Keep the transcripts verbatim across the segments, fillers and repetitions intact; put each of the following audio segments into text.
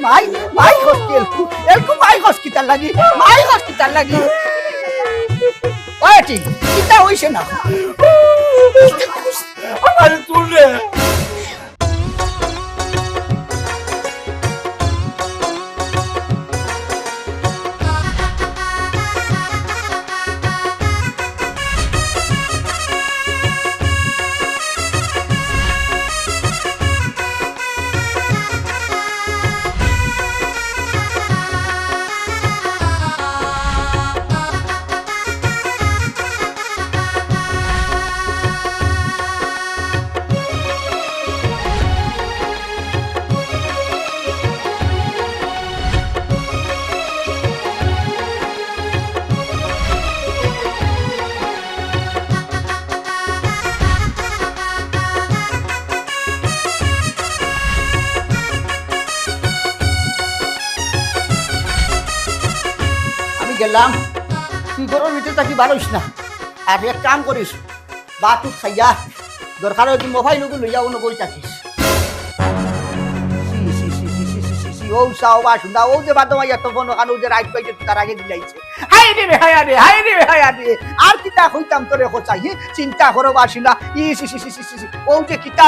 মাই, মাই কস কি এলকু, এলকু মাই কস কিতার লাগি, মাই কস কিতার লাগি। ওই টি, কিতা অইছে না? আমারে তুল রে। আমি গেলাম, তুই ঘরর ভিতরে থাকি বারইস না। আর এক কাম করিস, ভাত উত খাইয়া দরকার অয় তুই মোবাইল ওগু লইয়া অনো বই থাকিস। ছি, ছি, ছি, ছি, ছি, ছি, ছি, ছি, ও চাও বা শুনা, ও যে বাদো মাইয়া তখন ওখানে ও যে রাইত পাইছে তার আগে দিলাইছে। হায় রে, হায় রে, হায় রে, হায় রে। আর কিতা কইতাম তোরে কচাই, হি? চিন্তা করো বা শুনা। ই ছি, ছি, ছি, ছি, ছি, ছি। ও যে কিতা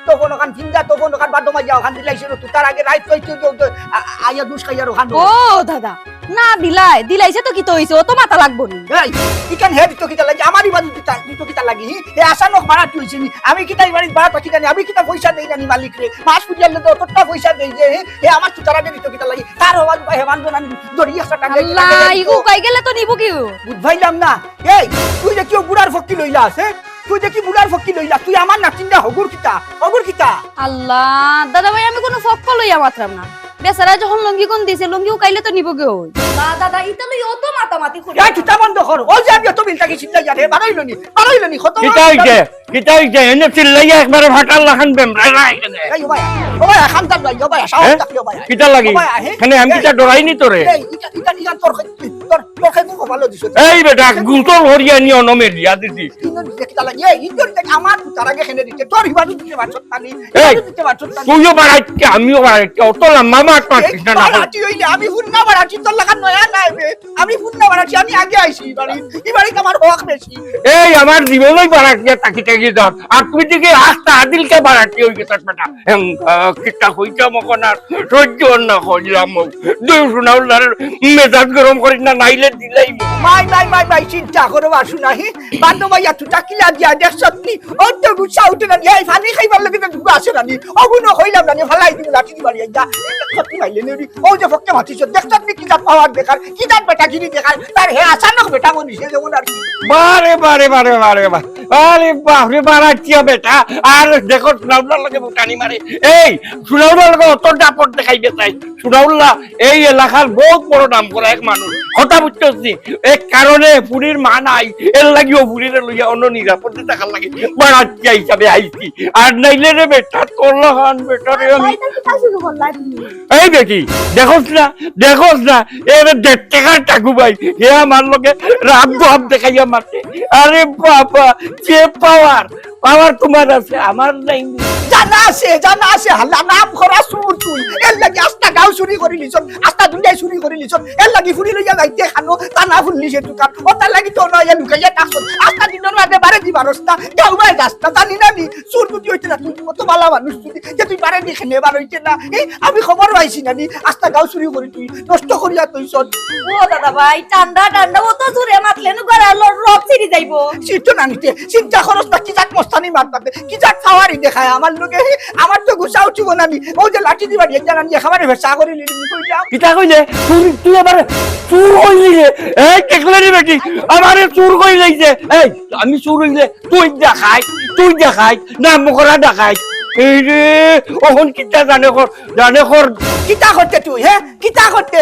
তখন ওখান চিন্তা তখন ওখান বাদো মাইয়া ওখান দিলাইছে রে, তুই তার আগে রাইত পাইছে তো, তো, আ-, আ-, আইয়া দুষ খাইয়ার ওখান। ও দাদা, না দিলাই, দিলাইছে তো কিতা অইছে, অত মাথা লাগবো নি। এই, ইখান হে দিত কিতা লাগি? আমার ইবাদত দিতা, দিত কিতা লাগি? হি? এ আচানক বাড়াটি অইছে নি? আমি কিতা ইবাদত বাড়াটা কিতা নি? আমি কিতা পয়সা দেই না নি মালিক রে? মাস পুজিয়ার লগে অতটা পয়সা দেই যে, হে, হে আমার তুতার আগে দিত কিতা লাগি? তার হওয়া দুবা হেমান দোনানি দড়ি একটা টাঙ্গাই আল্লাহ, দিতা লাগি। ইগু কই গেলে তো নিবো কিউ? বুঝাইলাম না। এই, তুই যে কিউ বুড়ার ফক্কি লইলা আছে? তুই যে কি বুড়ার ফক্কি লইলা? তুই আমার নাতিনটা হগুর কিতা? হগুর কিতা? আল্লাহ, দাদা ভাই, আমি কোনো ফক্ক লইয়া মাতরাম না। বেচারা যখন লুঙ্গি কোন দিছে, লুঙ্গি উকাইলে তো নিবো গেউ। না দাদা, ইতা লই অত মাতামাতি করি। এই তুতা বন্ধ কর। ও যে আমি অত বিল থাকি চিল্লাই জানে, বাড়াইল নি, বাড়াইল নি, কত কিতা অইছে? কিতা অইছে? এনে চিল্লাইয়া একবারে ফাটার লাখান বেমরাই রাখে। এই ও ভাই, ও ভাই, খান্তার ভাই, ও ভাই, সাহস হ্যাঁ? থাকলে ও ভাই। কিতা লাগি? ও ভাই, আহে। এখানে আমি এই, কিতা ডরাই নি তোরে? এই, ইটা, ইটা, ইটা তোর খে-, তোর, তোর খেতে কপালো দিছে। এই বেটা, গুতল হরিয়া নি অনমে দিয়া দিছি। ইন্দুর দিতে কিতা লাগি? এই, ইন্দুর দিতে আমার তার আগে খেনে দিতে। তোর হিবাদু দিতে পারছত না নি। এই, হিবাদু দিতে পারছত না নি। তুইও বাড়াইতে, আমিও বাড়াইতে। অত লম্বা মাত এই মারছিস না, না। বাড়াটি হইলে আমি হুন্না বাড়াটি, তোর লাখান নয়া নাই বে। আমি হুন্না বাড়াটি, আমি আগে আইছি ই বাড়ি। ই বাড়িত আমার হক বেশি। এই, আমার জীবনই বাড়াটিয়া তাকি তাকি যান। আর তুই দেখি আস্তা আদিলকে বাড়াটি হই গেছিস বেটা। এম, আহ, কিতা কইতাম অখন আর সহ্য না করিলাম। দুই সোনাউল্লার মেজাজ গরম করিস না, নাইলে দিলাই। মাই, মাই, মাই, মাই, চিন্তা করো, আসু নাহি। বান্ধব ভাইয়া, তুই তাকিলা দিয়া দেখছত নি? অত গুছা উঠে না নি? এই পানি খাইবার লগে তো দুগো আছে না নি? অগুনো কইলাম না নি? ফালাই দিবি লাঠি দিবার ইয়া। ক্ষতি পাইলে নি? ও যে ফক্কে মাতিছ, দেখছত নি কি জাত পাওয়ার দেখার, কি জাত বেটাগিরি দেখার? তার হে আচানক বেটা মনিষে যেমন আর কি। বারে, বারে, বারে, বারে, বারে। আরে বাপ রে, বাড়াটিয়া বেটা। আর দেখো, সোনাউল্লার লগে ফুটানি মারে। এই, সোনাউল্লার লগে অত দাপট দেখাইবে তাই। সোনাউল্লা এই এলাকার বহুত বড় নাম করা এক মানুষ। কথা বুঝছস নি? এক কারণে ফুরির মা নাই, এর লাগিও ফুরিরে লইয়া অন্য নিরাপদে থাকার লাগি বাড়াটিয়া হিসাবে আইছি। আর নাইলে রে বেটা, তোর লাখান বেটা রে আমি। ভাই, তাহলে কিতা শুরু করলা তুমি? এই বেটি, দেখোস না, দেখোস না, এরে দেড় টাকার টাকু ভাই, হে আমার লগে রাম ভাব দেখাইয়া মারছে। আরে বাবা, যে পাওয়ার, পাওয়ার তোমার আছে, আমার নাই। জানা আছে, জানা আছে, হালা নাম করা চুর তুই। এর লাগি আস্তা গাঁও চুরি করি লিছস, আস্তা দুনিয়ায় চুরি করি লিছস। এর লাগি ফুরি লইয়া যাইতে খানো, তা না ফুললি সে দোকান। ও তার লাগি তো নয়, লুকাইয়া থাকছস। আস্তা দিনর মাঝে বারে দিবার রাস্তা, গাঁও বায় রাস্তা, জানি না নি। চুর যদি হইতে না, তুই কত ভালা মানুষ তুই, যে তুই বারে দি খেনে বার হইতে না। এই, আমি খবর পাইছি না নি, আস্তা গাঁও চুরি করি তুই নষ্ট করিয়া তুই চল। ও দাদা ভাই, ঠান্ডা ঠান্ডা, ও তো জোরে মাতলে নু গলা ল-, রক ছিড়ি যাইবো। সিট তো না নিতে, চিন্তা করস না, কি জাত মস্তানি মারতাতে, কি জাত খাওয়ারি দেখায় আমার লগে। আমার তো গুছা উঠিব না নি, ও যে লাঠি দিবা দিয়ে জানা নি, একেবারে ভেসা করে লিলি কই যাও। কিতা কইলে? তুই, তুই আবার চুর কইলি রে? এই, দেখলে রে বেটি, আমারে চুর কইলে যে, এই, আমি চুর হইলে তুই দেখাই, তুই দেখাই, না মকরা দেখাই। এই রে, অখন কিতা জানে কর, জানে কর। কিতা করতে তুই, হে? কিতা করতে?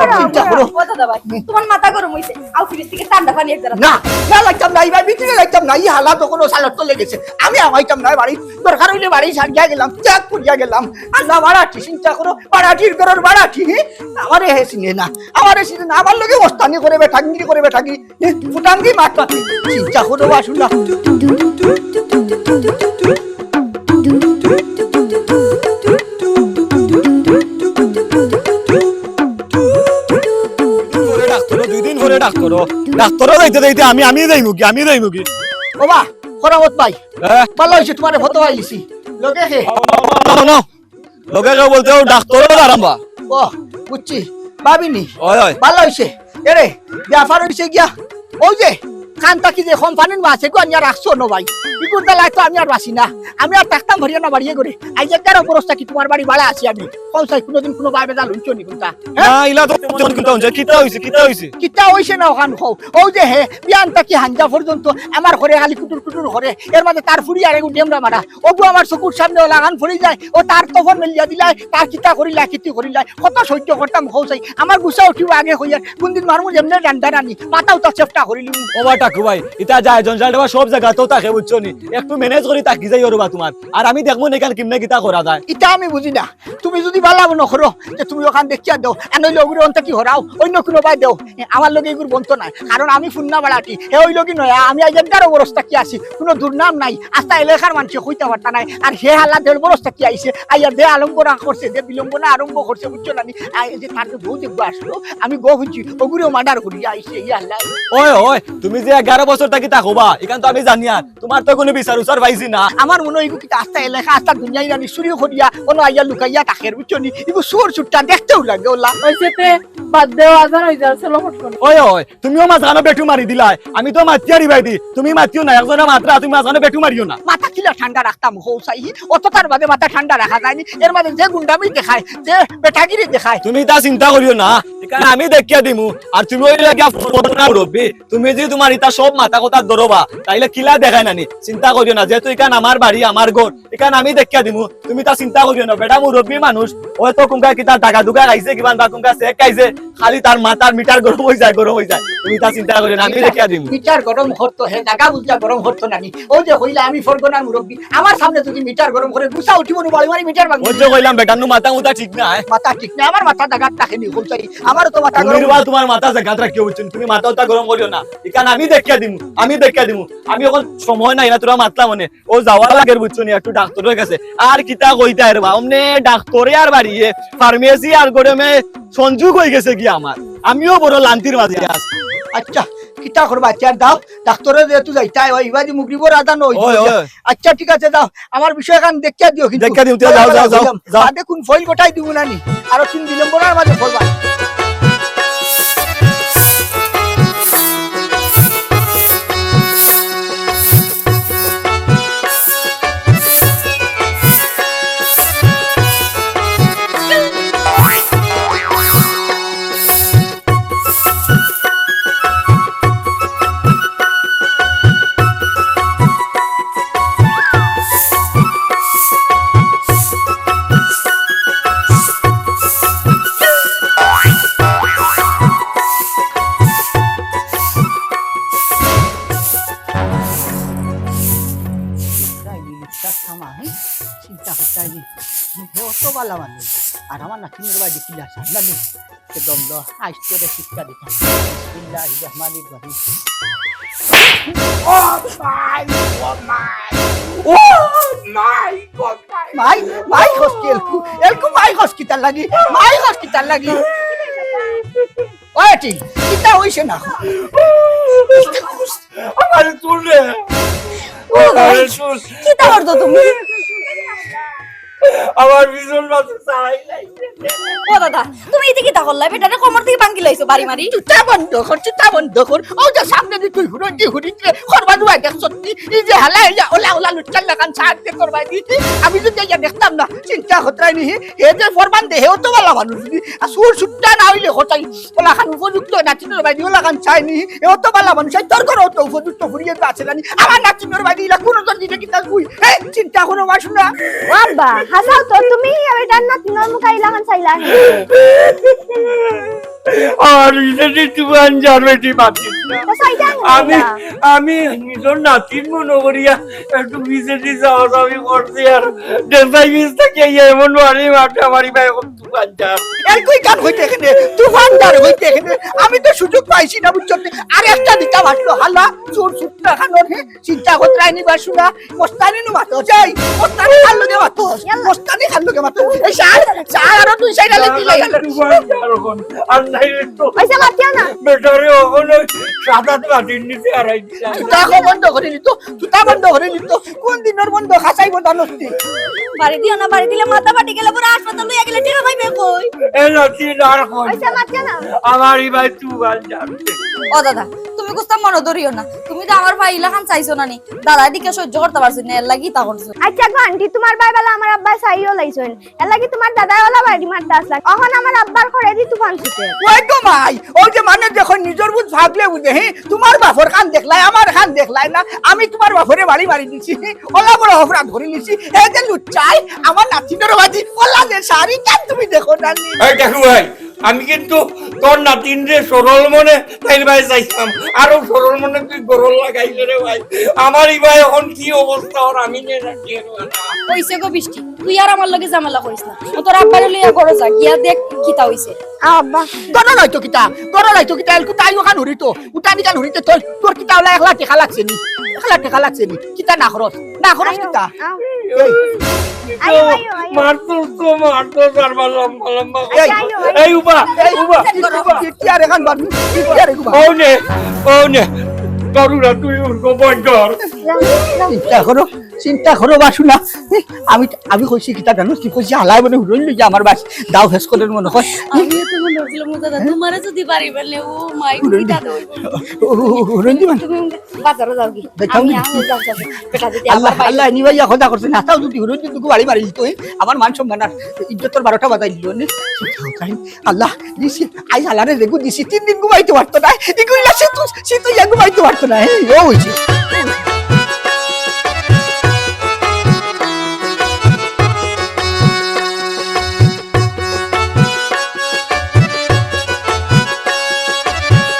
করো, চিন্তা করো। ও দাদা ভাই, তোমার মাথা গরম হইছে। আও, ফ্রিজ থেকে ঠান্ডা পানি এক গ্লাস। না, না, লাগতাম না, ইবার ভিতরে লাগতাম না, ই হালা তো কোনো সালত তো লেগেছে। আমি আমাইতাম না বাড়ি, দরকার হইলে বাড়ি ছাড়িয়া গেলাম, ত্যাগ করিয়া গেলাম। আর না বাড়াটি, চিন্তা করো, বাড়াটির ঘরর বাড়াটি, হ্যাঁ? আমারে হে চিনে না, আমারে চিনে না, আমার লগে ওস্তানি করে বেটাগিরি করে বেটাগিরি। এ, ফুটাঙ্গি মাত মাতি। চিন্তা করো, বাসুলা। পরে ডাক্তারও, দুই দিন পরে ডাক্তারও। ডাক্তারও যাইতে যাইতে আমি, আমি যাইমুগি, আমি যাইমুগি। ওবা, করামত ভাই। হ্যাঁ? ভালা হইছে, তোমারে ফটো আইছি। লগে কে? না, না। লগে কেউ বলতে ও ডাক্তারও দাঁড়াম্বা। ও, বুঝছি। ভাবিনি। ওই, ওই। ভালা হইছে। এরে, ব্যাপার হইছে গিয়া। ওই যে, কান থাকি যে কোম্পানির মাছ এগু আনিয়া রাখছো না ভাই। ইগুর জ্বালায় তো আমি আর বাঁচি না। আমি আর থাকতাম ভরিয়া না বাড়িয়ে করে। আইজ একবার অবস্থা কি তোমার বাড়ি ভাড়া আছি আমি। কোন সাই কোনোদিন কোনো ভাই বেজাল হইছো নি কোনটা? হ্যাঁ? না, ইলা তো তেমন কোনটা হইছে। কিতা হইছে, কিতা হইছে? কিতা হইছে না ওখান কও। ওই যে হে, বিয়ান থাকি হাঞ্জা পর্যন্ত আমার ঘরে খালি কুটুর কুটুর করে। এর মাঝে তার ফুড়ি আর এগু ডেমরা মারা। ওগু আমার চকুর সামনে ওলা গান ফুরি যায়, ও তার তখন মেলিয়া দিলায়, তার কিতা করিলায়, কিতি করিলায়, কত সহ্য করতাম কও চাই, আমার গুছা উঠিব আগে কইয়ার, কোন দিন মারমু যেমনে ডান্ডা রানি, মাথা উতা চেপটা করিলিমু। ও বা টাকু ভাই, ইতা যায় জঞ্জাল দেওয়া সব জায়গাতেও থাকে, বুঝছো নি? একটু ম্যানেজ করি থাকি যাই ওর বা তোমার, আর আমি দেখমু না এখান কিমনে কিতা করা যায়। ইতা আমি বুঝি না, তুমি যদি বালা মনে করো যে তুমি ওখান দেখিয়া দাও, আর নইলে ওগুরে অন্তে কি হরাও, অন্য কোনো বাই দেও। এ, আমার লগে এগুর বনতো নাই, কারণ আমি ফুন্না বাড়াটি, হে ওই লগি নয়, আমি আজ এগারো বরস থাকি আছি, কোনো দুর্নাম নাই, আস্তা এলাকার মানষে কইতা পারতা নাই, আর হে হালা দেড় বরস থাকি আইছে, আইয়া দে আলম্বনা করছে, দে বিলম্বনা আরম্ভ করছে, বুঝছো না নি? আই, এই যে তার যে বউ দেখবো আসলো, আমি গো হুনছি, ওগুরেও মার্ডার করিয়া আইছে, ইয়া আল্লাহ। ওই, ওই, তুমি যে এগারো বছর থাকি থাকো বা, এখান তো আমি জানি আর, তোমার তো কোনো বিচার উচার পাইছি না। আমার মনে হয় এগু কিতা আস্তা এলাকা, আস্তা দুনিয়াই রানি চুরি করিয়া, অনো আইয়া লুকাইয়া থাকের, বুঝছো নি? এগু চোর চুরটা দেখতেও লাগে, ওলা। ওই যে তে, বাদ দেও, আজান হয়ে যাচ্ছে, লমট করো। ওই, ওই, তুমিও মাঝখানো বেটু মারি দিলায়। আমি তো মাতিয়ারি ভাই দি, তুমি মাতিও না, একজনে মাতরা, তুমি মাঝখানো বেটু মারিও না। মাথা কিলা ঠান্ডা রাখতাম, হো সাই, অত তার বাদে মাথা ঠান্ডা রাখা যায়নি। এর মাঝে যে গুন্ডামি দেখায়, যে বেটাগিরি দেখায়। তুমি তা চিন্তা করিও না, এখান আমি দেখিয়া দিমু। আর তুমি ওই লাগিয়া ফোন না উঠবি, তুমি যদি তোমার ইতা সব মাথা কথা ধরবা, তাইলে কিলা দেখায় নানি? চিন্তা করিও না, যেহেতু এখান আমার বাড়ি, আমার ঘর, এখান আমি দেখিয়া দিমু। তুমি তা চিন্তা করিও না, বেটা মুরব্বী মানুষ, হয়তো কুনকা কিতা টাকা দুকা খাইছে, কিমান বা কুনকা চেক খাইছে, খালি তার মাথার মিটার গরম হয়ে যায়, গরম হয়ে যায়। তুমি তা চিন্তা করিও না, আমি দেখিয়া দিমু। মিটার গরম করতো হে, জাগা বুঝা গরম করতো নানি। ওই যে কইলা আমি ফরগনার মুরব্বী, আমার সামনে যদি মিটার গরম করে, গুছা উঠিব নু, বাড়ি মারি মিটার ভাঙবো। ওই যে কইলাম বেটার নু মাথা মুথা ঠিক না, হ্যাঁ? মাথা ঠিক না, আমার মাথা জাগাত থাকে নি, কইতাই। আমারও তো মাথা তুমি গরম। রে বা তোমার মাথা জাগাত রাখিও, বুঝছো নি? তুমি মাথা উতা গরম করিও না। এখান আমি দেখিয়া দিমু, আমি দেখিয়া দিমু। আমি এখন সময় নাই না, তোরা মাতলাম মানে। ও যাওয়া লাগের, বুঝছো নি, একটু ডাক্তারের কাছে। আর কিতা কইতায় রে বা, অমনে ডাক্তারে আর বাড়িয়ে, ফার্মেসি আর গরমে সংযোগ হয়ে গেছে কি আমার। আমিও বড় লান্তির মাঝে আছি। আচ্ছা, কিতা করবা? আচ্ছা, দাও, ডাক্তারে যেহেতু যাইতায়, ওই ইবাদি মুগরিবর আজান ওই ওই, ওই। আচ্ছা, ঠিক আছে, দাও, আমার বিষয় এখান দেখিয়া দিও কিন্তু। দেখিয়া দিও, যাও, যাও, যাও, যাও। বাদে কোন ফয়েল গোটাই দিব না নি? আরো তিন বিলম্বনার মাঝে করবা। চিন্তা করতে হয়নি। হে অত বালা মানুষ। আর আমার নাতিনের বাড়ি কিলা সামলানি। এ দম দ, আইস করে শিক্ষা দিতাম। বিসমিল্লাহির রহমানির রহিম। ও মাই, ও মাই, ও মাই, ও মাই। মাই, মাই হস কি এলকু, এলকু মাই হস কিতার লাগি, মাই হস কিতার লাগি। ওই টি, কিতা হইছে না? আমার চুলে। ও ভাই, আমার চুল। কিতা করতো তুমি? আমার পিছন পাছে চালাই লাইছে। ও দাদা, তুমি ইতা কিতা করলায়? বেটারে কোমর থাকি ভাঙ্গি লাইছো বাড়ি মারি। জুতা বন্ধ কর, জুতা বন্ধ কর। অউ যে সামনেদি তুই হুরুন্দি হুরুন্দি রে, করবা দুয়াই দেখছত নি? ই যে হালা, এই যে ওলা ওলা লুচ্চার লাখান সাহায্য করবা দিতি। আমি যদি ইয়া দেখতাম না, চিন্তা করতায় নি। হে যে ফরমান দে, হেও তো ভালা মানুষ নি। আর সুর সুট্টা না অইলে কথাই। ওলাখান উপযুক্ত নাতিনর বাড়ি, ওলাখান চাইনি। এও তো ভালা মানুষ, এই তোর ঘরেও তো উপযুক্ত ফুরিয়ে তো আছে জানি। আমার নাতিনর বাড়ি ইলা কোনো জন দিলে কিতা কই? এই চিন্তা করো বাসু না। ও আব্বা, হাসাও তো, তুমি এবার নাতিনর মুখে ইলাখান চাইলা নি? আর বিদেশি তুফান জারবেটি বাতিস না। তো চাইতা নি আমি, না? আমি নিজর নাতিন মনে করিয়া একটু বিদেশি যাওয়া যাওয়ি করছি আর দেশাই বিশ থেকে এমন বাড়ি মাঠে আমার ভাই এখন তুফান জার। এর কই গান হইতে এখানে? তুফান জার হইতে এখানে? আমি তো সুযোগ পাইছি না, বুঝছো নি? আর একটা দিতা বাসলো, হালা, চোর সুট্টা খানোর, হে? চিন্তা করতায় নি বাসু না। মস্তানি নু মাতো, যাই। মস্তানি খান লগে মাতো। ইয়াল্লা। মস্তানি খান লগে মাতো। এই সার, সার আরো দুই সাইড আলে দিলে। তুফান জার এখন। আর নাই তো। পয়সা মাতিয়া না। বেটারে এখন ওই সাদা মাটির নিচে হারাই দিলাম। জুতা বন্ধ করে নিত, জুতা বন্ধ করে নিত। কোন দিনর বন্ধ খাসাইব জানোস নি? বাড়ি দিও না, বাড়ি দিলে মাথা ফাটি গেলে পরে হাসপাতাল লইয়া গেলে টেকা পাইবে কই? এ নাতি আর কই? পয়সা মাতিয়া না। আমার এই ভাই তুফান জার। ও দাদা, তুমি কুস্তা মনে ধরিও না। তুমি তো আমার ভাই ইলাখান চাইছো না নি। দাদা এদিকে সহ্য করতে পারছি না, এর লাগি তা করছো। আচ্ছা গো আন্টি, তোমার ভাই বালা আমার আব্বা চাইও লাইছইন। এর লাগি তোমার দাদায় ওলা বাড়ি মারতে আসলা। অখন আমার আব্বার করে দি তুফান ছুটে। ওই তো মাই, ওই যে মানে দেখো নিজর বুঝ ভাবলে বুঝে, হে? তোমার বাপর খান দেখলায়, আমার খান দেখলায় না। আমি তোমার বাপরে বাড়ি মারি দিছি, হে? ওলা বড় অপরাধ করে নিছি। হে যে লুচ্চাই, আমার নাতিনর বাড়ি, ওলা যে শাড়ি কেন তুমি দেখো না নি? এই দেখো ভাই, আমি কিন্তু তোর নাতিনরে সরল মনে তাইর ভাই চাইতাম, আরো সরল মনে তুই গরল লাগাইলে রে ভাই। আমার ই ভাই এখন কি অবস্থা ওর আমি নিয়ে রাখি। কইছে গো বৃষ্টি, তুই আর আমার লগে ঝামেলা করিস না। ও তোর আব্বারে লইয়া ঘরো যা, গিয়া দেখ কিতা হইছে। আব্বা। তোর নাই তো কিতা, তোর নাই তো কিতা, এলকু তাই ওখান হরিত, উঠানি কান হরিতে তোর, তোর কিতা ওলা একলা টেকা লাগছে নি? একলা টেকা লাগছে নি? কিতা না খরচ? না খরচ আয়ো, কিতা? আও। এই। আয়ো, আয়ো, আয়ো। মারতো তো, মারতো, তারপর লম্বা লম্বা এই। আয়ো, আয়ো। এই উবা, এই, উবা, এই, উবা। কি আর এখান বাদ? কি আর এগুবা? ও নে, ও নে। করুণা, তুই উঠবো বন্ধ কর। চিন্তা করো, চিন্তা করো বাসু না। আমি, আমি কইছি কিতা জানো? কি কইছি? হালাই মনে হুরইন লইয়া আমার বাস দাও ফেস করে মনে হয়। আমিও তো মনে হচ্ছিল, মুজা দা, তোমারে যদি বাড়ি পারলে, ও মাই, হুরইন কিতা দি। দইব? ও, ও, ও, হুরইন দি মানে? তুমি বাজারো যাও কি? দেখাও আমি নি। আহো, যাও, যাও, যাও। বেটা যদি আল্লাহ, আবার বাইরে আল্লাহ, নিবাইয়া খোদা করছে না। তাও যদি হুরইন দি দুগু বাড়ি মারি দিত, আমার মান সম্মান আর ইজ্জতর বারোটা বাজাই দিল নে। আল্লাহ, দিছি, আই হালারে যেগু দিছি, তিন দিন ঘুমাইতে পারতো না। ইগু ইলা সে তো, সে তো ইয়া ঘুমাইতে পারতো না। এই, ও হইছে।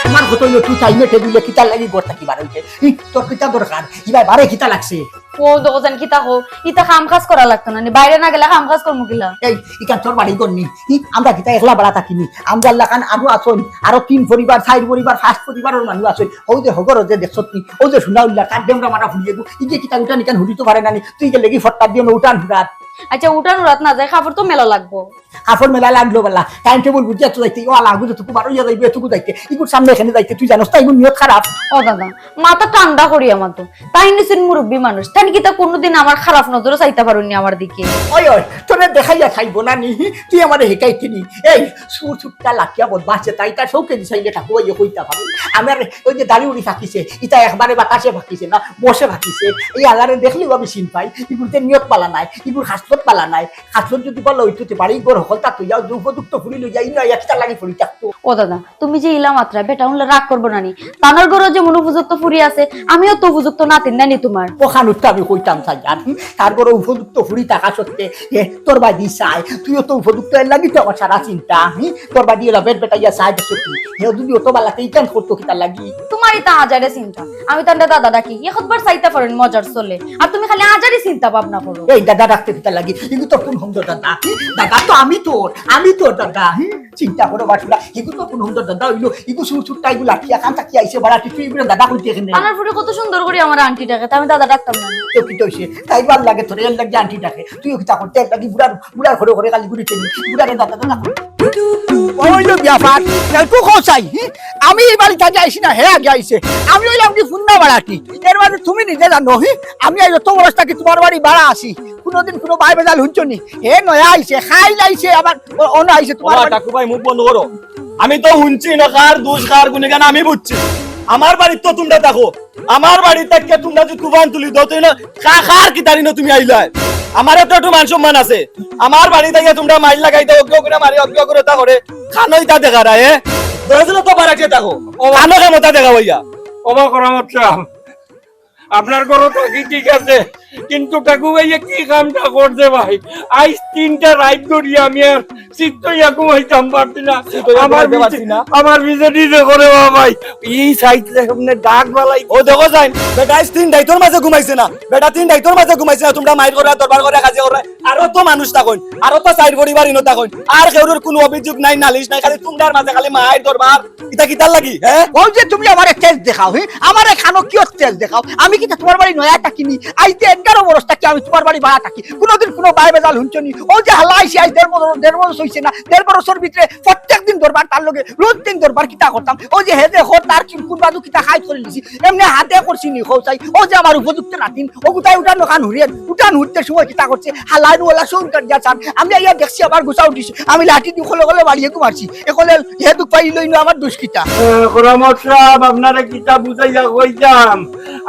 আমার কত হইল, তুই টাইমে টেবিলে কিতার লাগি ঘর থাকি বার হইছে? ই, তোর কিতা দরকার? ইবার বারে কিতা লাগছে? ও দোকান কিতা হো, ইতা কাম কাজ করা লাগতো না নি, বাইরে না গেলে কাম কাজ করমু কিলা? এই, ইখান তোর বাড়ি ঘর নি? ই, আমরা কিতা একলা বাড়া থাকি নি? আমরা লাখান আরো আছইন, আরো তিন পরিবার, চাইর পরিবার, পাঁচ পরিবারর মানুষ আছইন। ও যে হগর যে দেখছত নি, ও যে সোনা উল্লা, তার ডেমরা মারা ফুলিয়ে গো, ই যে কিতা উঠান ইখান হুড়িতে পারে না নি, তুই গেলে কি ফট্টা দিও না উঠান হুড়াত? আচ্ছা, উঠান হুড়াত না যায়, কাপড় তো মেলা লাগবো। কাপড় মেলা লাগলো বালা, টাইম টেবিল বুঝিয়া তো যাইতে, ও আলা, বুঝে তুকু বারো ইয়া যাইবে, তুকু যাইতে, ইগুর সামনে এখানে যাইতে, তুই জানোস তা ইগুর নিয়ত খারাপ। ও দাদা, মাথা ঠান্ডা করিয়া মাতো। তাইন নিছইন মুরব্বী মানুষ, তাইন কিতা কোনোদিন আমার খারাপ নজরে চাইতা পারইন নি আমার দিকে? ওই, ওই, তোরে দেখাইয়া খাইব না নি, তুই আমারে হিকাইতে নি। এই, সুর সুরটা লাকিয়া বদমাস আছে, তাই তার শৌকে দিছাইলে ঠাকুর ইয়ে কইতা পারে। আমার ওই যে দাড়ি উড়ি ফাঁকিছে, ইটা একবারে বাতাসে ফাঁকিছে না, বসে ফাঁকিছে। এই আলারে দেখলেও আমি চিন পাই, ইগুর যে নিয়ত পালা নাই, ইগুর খাসলত পালা নাই। খাসলত যদি পালা হইতো, তে বাড়ি ঘর হকলতা তো যাও, যে উপযুক্ত ফুরি লই যাই না, একটা লাগি ফুরি থাকতো। ও দাদা, তুমি যে ইলা মাতরায়, বেটা হুনলে রাগ করবো না নি? তানর ঘরো যেমন উপযুক্ত ফুরি আছে, আমিও তো উপযুক্ত নাতিন নানি তোমার। ওখান উঠতে আমি কইতাম চাই আর, হুম? তার ঘরো উপযুক্ত ফুরি থাকা সত্ত্বে, এ, তোর বাদি চায়, তুইও তো উপযুক্ত, এর লাগি তো আমার সারা চিন্তা, হুম? তোর বাদি এলা বেট বেটাইয়া চায় দেখছো তুই। হে যদি অত বালাতে ইকান করতো কিতার লাগি? তোমার ইতা হাজারে চিন্তা। আমি তানরে দাদা ডাকি, একবার চাইতা পারইন মজার চলে। আর তুমি খালি হাজারই চিন্তা ভাবনা করো। এই দাদা ডাকতে কিতার লাগি? ইগু তো কোন হমদর দাদা? হুম? দাদা তো আমি তোর, আমি তোর দাদা, হুম? চিন্তা করো বাসুরা, ইগু তো কোন হমদর দাদা হইলো, ইগু সুর সুরটা ইগু লাঠিয়া খান থাকি আইছে বাড়াটি, তুই ইগুরে দাদা কইতে এখানে। আনার পরে কত সুন্দর করে আমার আন্টি ডাকে, তা আমি দাদা ডাকতাম না। তো কি তো হইছে? তাই ভালা লাগে তোরে, এর লাগি আন্টি ডাকে। তুইও কিতা করতে, এর লাগি বুড়ার, বুড়ার ঘরে ঘরে খালি ঘুরি চলি, বুড়ারে দাদা দাদা কই। ওই হইলো ব্যাপার, তাই তো খোঁজ চাই, হি? আমি এই বাড়ি থাকি আইছি না, হে আগে আইছে। আমি হইলাম কি ফুন্না বাড়াটি, এর মানে তুমি নিজে জানো, হি? আমি এই যত বরস থাকি তোমার বাড়ি বাড়া আছি। কুনুদিন কুনু বায় বেজাল হুনছো নি? হে নয়া আইছে, খাইল আইছে, আবার অ-, অনো আইছে তোমার বাড়ি। টাকু ভাই, মুখ বন্ধ করো। আমি তো হুনছি না, কার দুষ, কার গুণ, ইখান আমি বুঝছি। আমার বাড়িত তো তুমরা থাকো, আমার বাড়িত থাকিয়া তুমরা যে তুফান তুলি দেও, তুই না, কা-, কার কিতার ইনো তুমি আইলায়? আমারও তো একটু মান সম্মান আছে। আমার বাড়িত থাকিয়া তুমরা মাইর লাগাই দেও, অজ্ঞ করে মারি, অজ্ঞ করে তা করে। কানো ইতা দেখারায়, এ? দরজা তো বাড়াইতে থাকো। ও। কানো কেমতা দেখা ভাইয়া? ওবা করামত সাব, আপনার ঘরো থাকি ঠিক আছে, কিন্তু টাকু ভাইয়ে কি কামটা করছে ভাই? আইজ তিনটা রাইত ধরি আমি আর চিত্ত ইয়া ঘুমাইতাম পারছি না। চিত্ত ইয়া আমার ঘুমাইতে পিছে, পারছি না। আমার পিছে নিজে করে বা ভাই, ই সাইড সামনে ডাক বালাই। ও দেখো যাইন, বেটা আইজ তিন রাইতর মাঝে ঘুমাইছে না, বেটা তিন রাইতর মাঝে ঘুমাইছে না, তুমরা মাইর করো, দরবার করো, কাজিয়া করো, আরো তো মানুষ থাকইন, আরো তো চাইর পরিবার ইনো থাকইন, আর কেউর কুনু অভিযোগ নাই, নালিশ নাই, খালি তুমরার মাঝে খালি মাইর দরবার। ইতা কিতার লাগি, হে? অউ যে তুমি আমারে তেজ দেখাও, হে? আমারে কানো কিওর তেজ দেখাও? আমি কিতা তুমার বাড়ি নয়া থাকি নি? আইজ এগারো বরস থাকি আমি তুমার বাড়ি ভাড়া থাকি। কুনুদিন কুনু বায় বেজাল হুনছো নি? অউ যে হালা আইছে, আইজ দেড় বরস, দেড় বরস অইছে না? দেড় বরসর ভিতরে প্রত্যেক দিন দরবার তার লগে, রোজ দিন দরবার কিতা করতাম? অউ যে হে দেখো, তার চুল কুন বাজু কিতা খাইত করি নিছি। এমনে হাতে করছি নি, কও চাই। অউ যে আমার উপযুক্ত নাতিন, অউ গুতায় উঠান ওখান হুরিয়ান, উঠান হুরতে সময় কিতা করছে? হালাইন ওলা সৌ উঠান গিয়া চান। আমি আইয়া দেখছি আমার গুছা উঠিছে। আমি লাঠি দি খলে খলে বাড়িয়ে ঘুমারছি। এ খলে হে দুখ পাইল ইনো আমার দুষ কিতা? এ, করামত সাব, আপনারে কিতা বুঝাইয়া কইতাম?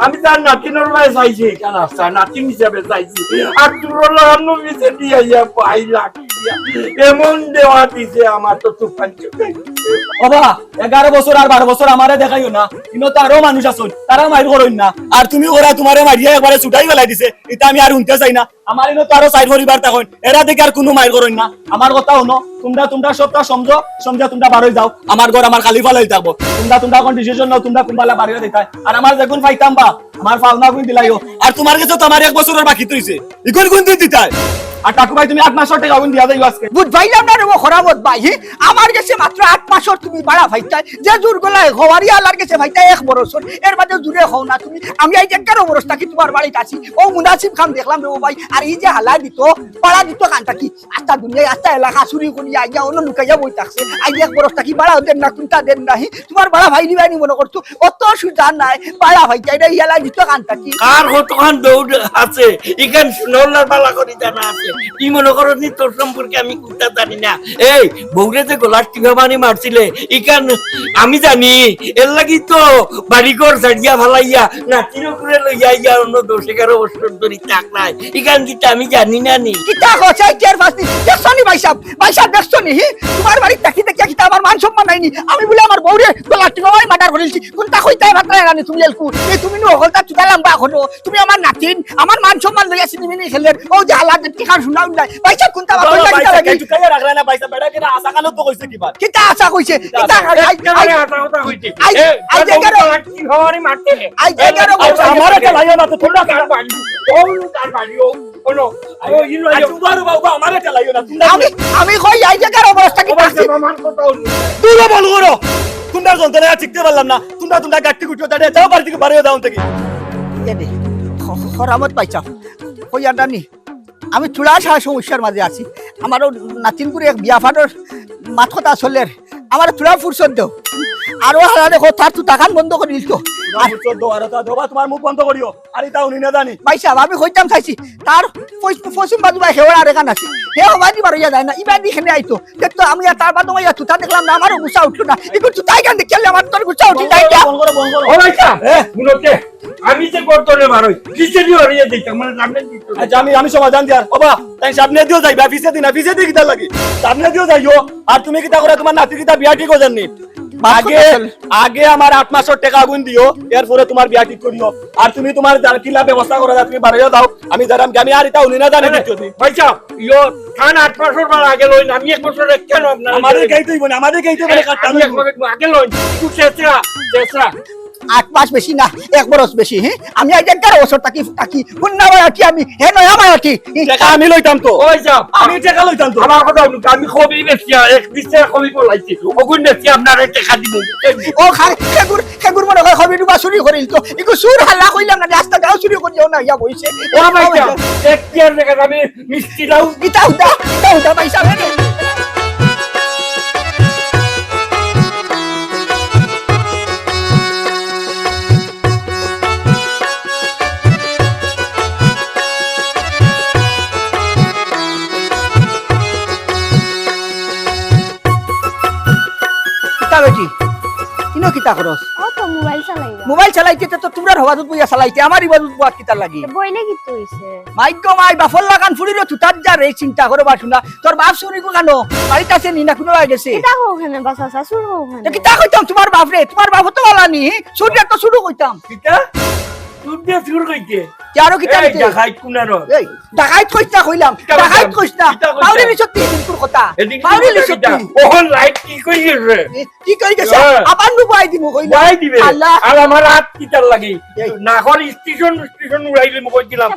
আমি তার নাতিনর বায় চাইছি, ইখান আস্তা নাতিন হিসাবে চাইছি। আর তুরলা আন্নু পিছে দিয়া ইয়া পাই লাঠি দিয়া। এমন দেওয়া দিছে আমার তো তুফান চুকাই। ওবা, এগারো বছর আর বারো বছর আমারে দেখাইও না। ইনো তো আরো মানুষ আছইন, তারা মাইর করইন না। আর তুমি ওরা তুমারে মারিয়া একবারে ছুটাই ফালাই দিছে, ইতা আমি আর হুনতে চাই না। আমার ইনো তো আরো চাইর পরিবার থাকইন, এরা দেখি আর কুনু মাইর করইন না। আমার কথা হুনো, তুমরা, তুমরা সবটা সমঝো, সমঝিয়া তুমরা বারই যাও। আমার ঘর আমার খালি ফালাই থাকবো। তুমরা, তুমরা অখন decision নাও, তুমরা কুনবালা বারইয়া দিতায়। আর আমার যেগুন পাইতাম বা, আমার পাওনা গুন দিলাইও। আর তুমার গেছে তো আমার এক বছরর বাকি তো অইছে। ইগুন কুন দিন দিতায়? আর টাকু ভাই, তুমি আট মাসর টেকা অগুন দিয়া যাইও আজকে। বুঝ পাইলাম না রে, ও খরাবত ভাই, হি? আমার গেছে মাত্র আট মাসর তুমি ভাড়া পাইতায়, যে জোর গলায় হওয়ারি আলার গেছে পাইতায় এক বরসর, এর বাদে জোরে হও না তুমি। আমি আইজ এগারো বরস থাকি তুমার বাড়িত আছি, অউ মুনাসিব কাম দেখলাম রে ও ভাই। আর ই যে হালা দিত, ভাড়া দিত কান থাকি, আস্তা দুনিয়ায়, আস্তা এলাকা চুরি করিয়া আইয়া অনো লুকাইয়া বই থাকছে। আইজ এক বরস থাকি ভাড়াও দেন না, কুনতা দেন না, হি? তুমার ভাড়া পাইলিবায় নি মনো করছো? অত সুজা নায়, ভাড়া পাইতায় না, ইয়ালা দিত কান থাকি। কার কতখান দৌড় আছে, ইখান শুনলার বালা করি জানা আছে। তুই মনো করো নি তোর সম্পর্কে আমি কুনতা জানি না? এই, বউরে যে গলার টিপা মারি মারছিলে, ইখান আমি জানি, এর লাগি তো বাড়ি ঘর ছাড়িয়া ফালাইয়া, নাতির উপরে লইয়া আইয়া অনো দশ এগারো বছর ধরি থাকরায়। ইখান কিতা আমি জানি না নি? কিতা কও, চাই টের পাস নি? দেখছো নি ভাইসাব? ভাইসাব দেখছো নি? হি? তুমার বাড়িত থাকি দেখিয়া কিতা আমার মান সম্মান নাই নি? আমি বুলে আমার বউরে গলার টিপা মারি murder করিলছি। কুনতা কইতায় পারতায় না নি তুমি লেলকু? এই তুমি নু হকলতা চুদা লাম্বা করো। তুমি আমার নাতিন, আমার মান সম্মান লইয়া ছিনিমিনি খেলের। অউ যে হালা দেখতে কার শুনাও নাই। ভাইসাব কুনতা বাবা, কইলা কিতা ভাইসাব, লাগি? কেউ চুকাইয়া রাখরা না, ভাইসাব, বেটা কিতা আশা কালো তো কইছে কিবা? কিতা আশা কইছে? কিতা কিতা আশা? আশা? আই, আই, একেবারে আই, হাছা কথা কইছে। আই, এ, আই, এ, যে বউরে কেন? গলার টিপা মারি মারতে। আই, যে এ, কেন আচ্ছা, বলছো? আমারে চালাইও না তো, তোমরা তার বাড়ি। ও, তার বাড়ি, ও, ও, ও, ইনো আচ্ছা, আইও। উবা, উবা, উবা, আমারে চালাইও না, তোমরা আমি, আমি কই, আই যে কেন বলছো কি ও, ভাই, তাসি? আমার কথা হলো। দূরে বল করো। তোমরা যন্ত্রণায় আর টিকতে পারলাম না। তোমরা, তোমরা গাট্টি গুটিও দাঁড়িয়ে যাও, বাড়ি থাকি বারইয়া যাও থাকি। এ দে, খ-, খ-, খরামত পাইছাও। কই আর নানি? আমি থুড়া সা-, সমস্যার মাঝে আছি। আমারও নাতিনপুরে এক বিয়া ফানোর মাত কথা চলের। আমারে থুড়া ফুরসত দেও। আরো হারা দেখো, তার তুতাখান বন্ধ করি দিল তো। থুড়া ফুরসত দেও, আরো তা দেবা, তুমার মুখ বন্ধ করিও। আর ইতা হুনি না জানি। ভাইসাব, আমি কইতাম চাইছি, তার পশ্চিম, পশ্চিম বাজু ভাই হেওয়ার আরেকখান আছে। হে হবাদি বারইয়া যায় না, ইবাদি খেনে আইতো। দেখতো আমি আর তার বাদে ভাইয়া তুতা দেখলাম না, আমারও গুছা উঠলো না। ইগু তুতাই গান দেখলে আমার তোর গুছা উঠি যায় না। বন্ধ করো, বন্ধ করো। ও ভাইসাব, এ? হুনো তে, আমি যে গর্দনে বারই, কিসে দিয়ে হরিয়ে দিতাম, মানে সামনে দিত। আচ্ছা, আমি, আমি সমাধান দিয়ার। ওবা, তাই সামনে দিও যাইবা, পিছে দি না, পিছে দি কিতা লাগি? সামনে দিও যাইও। আর তুমি কিতা করে তুমার নাতির কিতা বিয়া ঠিক অইযার নি? মাত আগে, কথা চলে। আগে আমার আট মাসর টেকা আগুন দিও, এরপরে তুমার বিয়া ঠিক করিও। আর তুমি তুমার যার কিলা ব্যবস্থা করা যায়, তুমি বারইয়া যাও। আমি যারাম, আমি আর ইতা হুনি না জানি আরে, দ্বিতীয় দিন। ভাইসাব, ইয়ো, খান আট মাসর বার আগে লইন, আমি এক বছর এক কেন আপনার আমারে গাইতে হইব না, আমারে গাইতে হইব না, এ, কাটতে আমি এক হইব। বছর আগে লইন, একটু চেঁচড়া, চেঁচড়া। আট মাস বেশি না, এক বরস বেশি, হি? আমি আইজ এগারো বছর থাকি, থাকি। হুন না মায়াটি আমি, হে নয়া মায়াটি। টেকা আমি লইতাম তো। ওই যাও। আমি টেকা লইতাম তো। আমার কথা হুনুন, আমি কবি বেচিয়া, এক বিশ টেকা কবি পলাইছি। অগুন বেচিয়া আপনারে টেকা দিমু। ও খাই, খেগুর, খেগুর মনে হয় কবি ডুবা চুরি করিল তো। ইগু চুর হালা কইলাম না, রাস্তা গাঁও চুরি করিও না, ইয়া বইছে। ও ভাই, যাও। এক টেকার জাগাত আমি মিষ্টি লাউ। ইতা হুদা, ইতা হুদা, ভাইসাব, হে রে। কিতা করস? ও তো মোবাইল চালাইবা। মোবাইল চালাইতে তো তোমরার হবাদুত বইয়া চালাইতে, আমার ইবাদুত বওয়াত কিতা লাগি? তো বইলে কিতা অইছে? মাইগো মাই, বাফর লাখান ফুড়ির তুতার যা রে, চিন্তা করো বাসুনা। তোর বাফ চুরি কো কানো? বাড়িত আছে নি না কুনো বায় গেছে? কিতা কও কেনে বা চাচা, চুর কও কেনে? তো কিতা কইতাম তোমার বাফরে? তোমার বাফ তো বালা নি, চুরি তো চুরি কইতাম। কিতা? চুর দিয়া চুর কইতে? তে আরো কিতা এই কইতে? ডাকাইত কুনার? এই, ডাকাইত কইছ না কইলাম, কিতা কইতাম? ডাকাইত কইছ না। কিতা কইতাম? বাউরি লিছত নি দিনকুর কথা। এদিন কি বাউরি কথা লিছত কিতা? নি। ওহন লাইট কি কই গেল রে? এ, কি কই গেছে? হ্যাঁ। আবার নুবাই দিমু কইলাম। নাই দিবে। আল্লাহ। আর আমার হাত কিতার লাগি? এই। নাকর স্টেশন স্টেশন উড়াই দিমু কইছিলাম।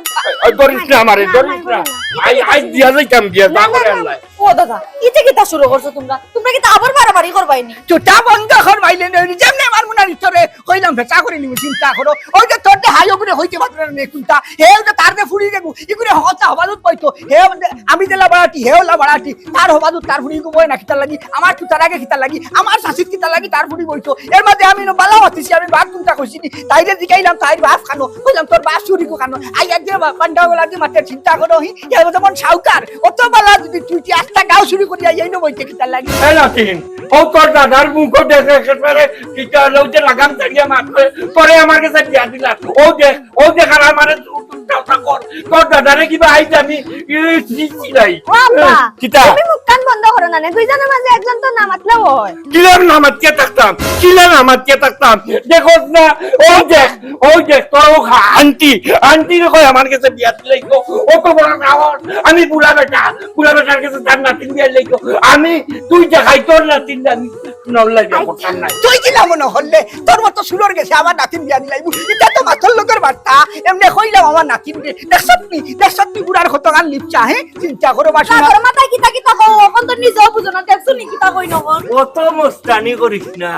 ওই ধরিস না আমারে, ধরিস না। আই আই দিয়া যাইতাম গিয়া, যা করে আল্লাহ। ও দাদা, ইতে কিতা শুরু করছো তোমরা? তোমরা কিতা আবার মারামারি করবায়নি? চুটা বন্ধ কর মাইলে নইলি, যেমনে আমার মুনার ভিতরে কইলাম ভেচা করে নিমু, চিন্তা করো। ওই যে তোর যে হাই ওগুরে হইতে পারবে না কোনটা। হে ওই যে তার যে ফুড়ি দেবো, ইগুরে হকতা হবাদুত পাইতো। হে ওই যে আমি যে লাবাড়াটি, হেও লাবাড়াটি। তার হবাদুত তার ফুড়ি গো বয় না কিতার লাগি? আমার তুতার আগে কিতার লাগি? আমার শাসিত কিতার লাগি তার ফুড়ি বইতো? এর মাঝে আমি নো বালা মাতিছি, আমি বাঘ কুনটা কইছি নি? তাইরে জিগাইলাম, তাইর বাফ কানো? কইলাম, তোর বাফ চুরি কো কানো? আই আজ যে পান্ডা ওলা যে মাতে চিন্তা করো হি, হে যেমন সাউকার, অত বালা যদি তুই কি আস্তা গাও চুরি করি আই আইনো বইতে কিতার লাগি? এ নাতিন, ও তোর দাদার মুখ দেখে একেবারে কিতা লউতে লাগাম তাড়িয়া মাত করে, পরে আমার কাছে বিয়া দিলা। ও দেখ, ও দেখ আর আমারে উঠুন চাওটা কর। তোর দাদারে কিবা আইজ আমি, ই, ছি, ছি নাই। ও আব্বা, কিতা? তুমি মুখখান বন্ধ করো না নে, দুইজনের মাঝে একজন তো না মাতলেও হয়। কিলার না মাতিয়া থাকতাম, কিলার না মাতিয়া থাকতাম। দেখোস না, ওই দেখ, ওই দেখ, তোর ও খা-, আন্টি, আন্টি রে কয় আমার কাছে বিয়া দিলাই তো, ও তো বড় খাওয়ার, আমি বুড়া বেটা, বুড়া বেটার কাছে তার নাতিন বিয়া দিলাই তো, আমি, তুই দেখাই তোর নাতিন আমি নল্লাই বিয়া করতাম না। তুই কিলা মনে হরলে তোর মতো সুরর গেছে আমার নাতিন বিয়া দিলাইবু? ইটা তো মাথর লোকের বার্তা। এমনে কইলাম আমার নাতিন রে, দেখছত নি, দেখছত নি বুড়ার কত গান লিপচা, হে? চিন্তা করো বাসুনা। তোর মাথায় কিতা কিতা কও, অখন তো নিজেও বুঝো না, দেখছো নি কিতা কই নখন? অত মস্তানি করিস না,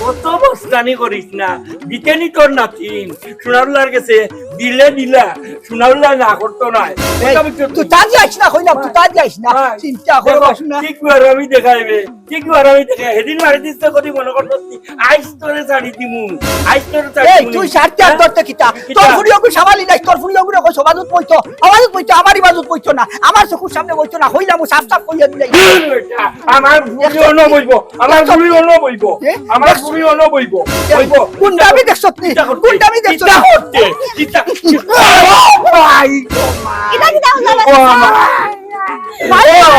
অত মস্তানি করিস না। দিতে নি তোর নাতিন, সোনাউল্লার গেছে দিলে দিলা, সোনাউল্লা না করতো নায়। এই, তুই তার যাইস না, কইলাম, তুই তার যাইস না। হ্যাঁ। চিন্তা করো দেখো, বাসুনা। ঠিক বার আমি দেখাইবে, ঠিক বার আমি দেখা-, হেদিন মারি দিস তো কতি মনে করতো তুই, আইজ তোরে ছাড়ি দিমু, আইজ তোরে ছাড়ি এই, দিমু। তুই সারতে আর ধরতে কিতা? কিতা? তোর ফুড়ি ওগু সামালি নাই, তোর ফুড়ি ওগুরে কই সবাজুত বইতো, সবাজুত বইতো, আমার ইবাজুত বইতো না, আমার চকুর সামনে বইতো না, কইলাম ও সাফ সাফ কইয়া দিলাই। আমার ফুড়ি অনো বইবো, আমার ফুড়ি অনো বইবো, এ? আমার ফুড়ি অনো বইবো, বইবো। কোনটা আমি দেখছত নি? কিতা করতে? কোনটা আমি দেখছত কিতা নি? করতে? কিতা? ও ভাই, ও মা। কিতা কিতা হলো? ও মা। ও,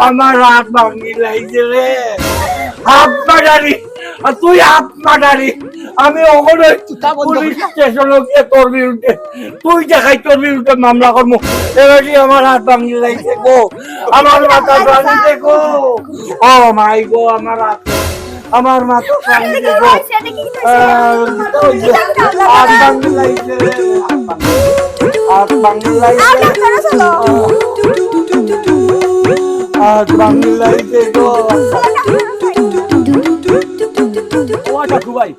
আমার হাত ভাঙি লাইছে রে। হাত মারারি। আর তুই হাত মারারি। আমি ওখানে তুতা বন্ধ পুলিশ কর। স্টেশনে গিয়ে তোর বিরুদ্ধে, তুই দেখাই তোর বিরুদ্ধে মামলা করবো। এবার আমার হাত ভাঙি লাইছে গো, আমার মাথা ভাঙিছে গো। ও মাই গো, আমার হাত, আমার মাথা ভাঙিছে গো। আহ, ওই যে, হাত ভাঙি লাইছে রে, হাত ভাঙি লাইছে। হাত ভাঙি লাইছে গো। ও আচ্ছা, খুবাই,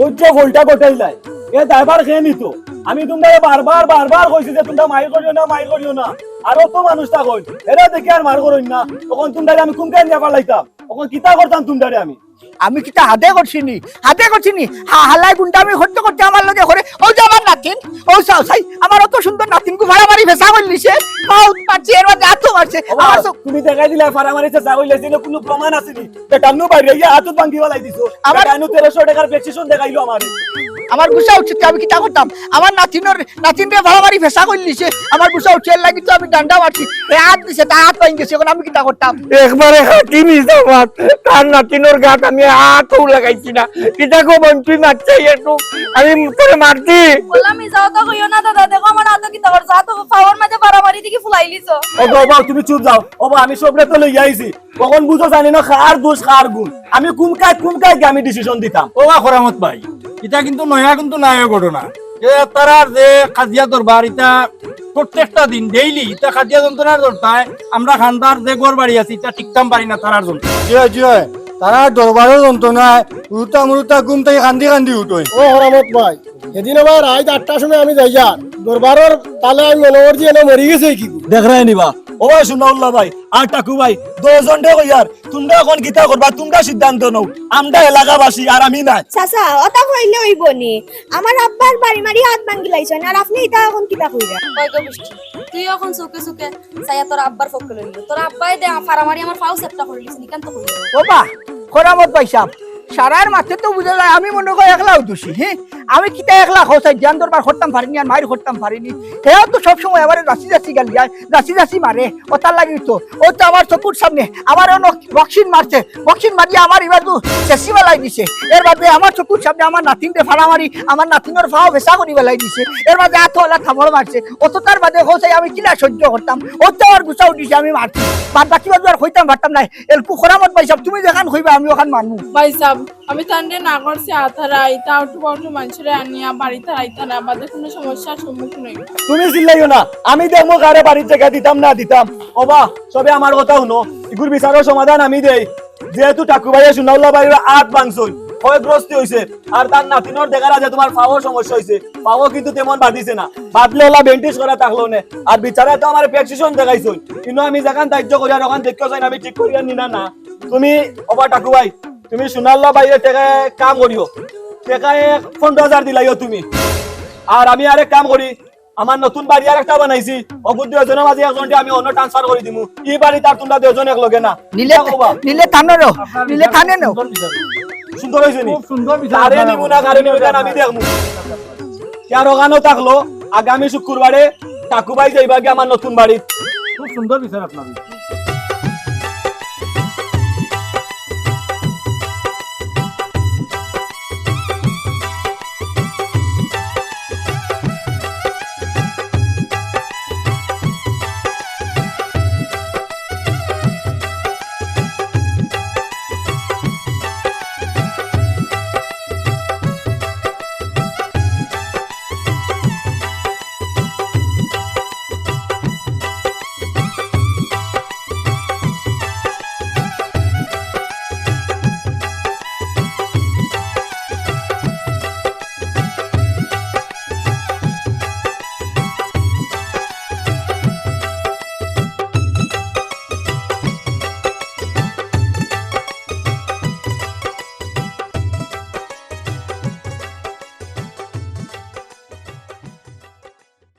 ওই যে ভুলটা ঘটাইলাই, এ দায়ভার কে নিত? আমি তুমরারে বারবার, বারবার কইছি যে তুমরা মাইর করিও না, মাইর করিও না। আরো তো মানুষ থাকইন, এরা দেখি আর মার করইন না। তখন তুমরারে আমি কুনখান দিয়া ফালাইতাম? তখন কিতা করতাম তুমরারে আমি? আমি কিতা হাদে করছি নি? হাদে করছি নি? হা-, হালায় গুন্ডামি করতে করতে আমার লগে করে, ও যে আমার নাতিন, ও চাও চাই, আমার অত সুন্দর নাতিনগু ফাড়া মারি ভেসা করিলিছে, পাও মারছে, এর মাঝে আতো মারছে, আমার চোখ তুমি দেখাই দিলা ফাড়া মারি ভেসা করিলিছে, এনে কুনু প্রমাণ আছে নি? বেটানু বাইরে গিয়া আতো ভাঙ্গি ফালাই দিছো। আমার বেটানু তেরোশো টেকার বেচিশন দেখাইলো আমারে। আমার গুসা উঠছে, আমি কিতা করতাম? আমার নাতিনর, নাতিনরে ফাড়া মারি ভেসা করিলিছে। আমার গুসা উঠছে, এর লাগি তো আমি ডান্ডা মারছি। এ হাত দিছে, তার হাত ভাঙি গেছে, এখন আমি কিতা করতাম? একবারে খাঁটি মিছা মাত। তার নাতিনর গাত আমি আতও লাগাইছি না। কিতা গো বোন, তুই মারছস একটু? আমি তোরে মারছি। বললাম, মিছা কথা কইও না দাদা, দেখো আমার আতো কিতা করছো, আতো পাওর মাঝে ফাড়া মারি দেখি ফুলাইলিছো। ও গো, বাবা, তুমি চুপ যাও। ও বাবা, আমি সবরে তো লইয়া আইছি। তখন বুঝো জানি না কার দোষ কার গুণ। আমি কুনখান, কুনখান গিয়া আমি ডিসিশন দিতাম। ও বা করামত ভাই, ইটা কিন্তু নয়া কিন্তু নায় ঘটনা। এ তারার যে কাজিয়া দরবার, ইটা প্রত্যেকটা দিন ডেইলি ইটা কাজিয়া যন্ত্রণার যন্ত্রণায় আমরা খান্দার যে ঘর বাড়ি আছে, ইটা টিকতাম পারি না তারার যন্ত্রণায়। জি অয়, জি অয়, তারার দরবারও যন্ত্রণায়, উরুতা মুরুতা ঘুম থাকি কান্দি কান্দি উঠইন। ও করামত ভাই, সেদিন আবার রাইত আটটার সময় আমি যাইয়া দরবারর তালে আমি মনে করছি এনে মরি গেছে কি। দেখরায় নি বা? ও ভাই সুনাউল্লাহ ভাই, আর টাকু ভাই, দুইজনরে কইয়ার, তুমরা এখন কিতা করবা, তুমরা সিদ্ধান্ত নেও। আমরা এলাকাবাসী আর আমি নায়। চাচা, ওটা কইলে অইবো নি? আমার আব্বার বাড়ি মারি হাত ভাঙ্গি লাইছইন, আর আপনে ইতা এখন কিতা কইরা? কই গো মিষ্টি, তুই এখন চোখে চোখে চাইয়া তোর আব্বার পক্ষ লইলি। তোর আব্বায় দে ফাড়া মারি আমার পাও সেটটা করিলিছে, নিকান তো কইলি। ও বা, করামত ভাই সাহেব, সারার মাঝে তো বুঝা যায়, আমি মনে করি একলাউ দোষী, হে? আমি কিতা একলা কও চাই, জ্ঞান দরবার করতাম পারিনি, আর মাইর করতাম পারিনি। হেও তো সবসময় আমারে যাচি যাচি গালি যায়, যাচি যাচি মারে, অতার লাগি তো। ও তো আমার চকুর সামনে, আমার অনো বক্সিং মারছে, বক্সিং মারিয়া আমার ইবার তো শেষি বেলাই দিছে। এর বাদে আমার চকুর সামনে আমার নাতিনরে ফাড়া মারি, আমার নাতিনর ফাও বেচা করি বেলাই দিছে। এর বাদে আতো ওলা থামড় মারছে, অততার বাদে কও চাই আমি কিলা সহ্য করতাম, ও তো আমার গুছা উঠিছে, আমি মারছি। বাদ বাকি বাজু আর কইতাম পারতাম না। এলকু খরামত ভাই সাহেব, তুমি যেখান কইবা আমি ওখান মানমু। ভাই সাহেব, আমি তানরে না করছি আতারা, ইতা আউটু বাউটু মানুষরে আনিয়া বাড়িত আইতা না, বাদে কোনো সমস্যার সম্মুখীন হইব। তুমি চিল্লাইও না, আমি দেখমু কারে বাড়ির জাগা দিতাম না দিতাম। ওবা, সবে আমার কথা হুনো, ইগুর বিচারর সমাধান আমি দেই। যেহেতু টাকু ভাইয়ে সোনাউল্লা ভাইর আত ভাঙছইন, ক্ষয়গ্রস্ত হইছে, আর তার নাতিনর দেখার আগে তোমার পাওর সমস্যা হইছে, পাও কিন্তু তেমন বাঁধিছে না, বাঁধলে ওলা ব্যান্ডেজ করা থাকলো নে। আর বিচারে তো আমার প্রেসক্রিপশন দেখাইছইন, কিন্তু আমি যেখান দায়িত্ব করি আর ওখান দেখতে চাই না, আমি ঠিক করিয়া নিনা না। তুমি ওবা টাকু ভাই, তুমি সোনাল্লা ভাইরে টেকা কাম করিও, টেকা এক পনেরো হাজার দিলাইও তুমি। আর আমি আরেক কাম করি, আমার নতুন বাড়ি আর একটা বানাইছি, অগুর দুইজনের মাঝে একজনরে আমি অনো ট্রান্সফার করি দিমু। ই বাড়িত আর তোমরা দুইজন এক লগে না। নিলে, দেখো বা। নিলে থানো রো, আপনার নিলে বিচার থানে খুব নো। সুন্দর বিচার। সুন্দর হইছে নি? খুব সুন্দর বিচার তারে আপনার। নিমু না, কারে নিমু না, আমি দেখমু। ইয়ার ওখানো থাকলো, আগামী শুক্রবারে টাকু ভাই যাইবা গিয়া আমার নতুন বাড়িত। খুব সুন্দর বিচার আপনার।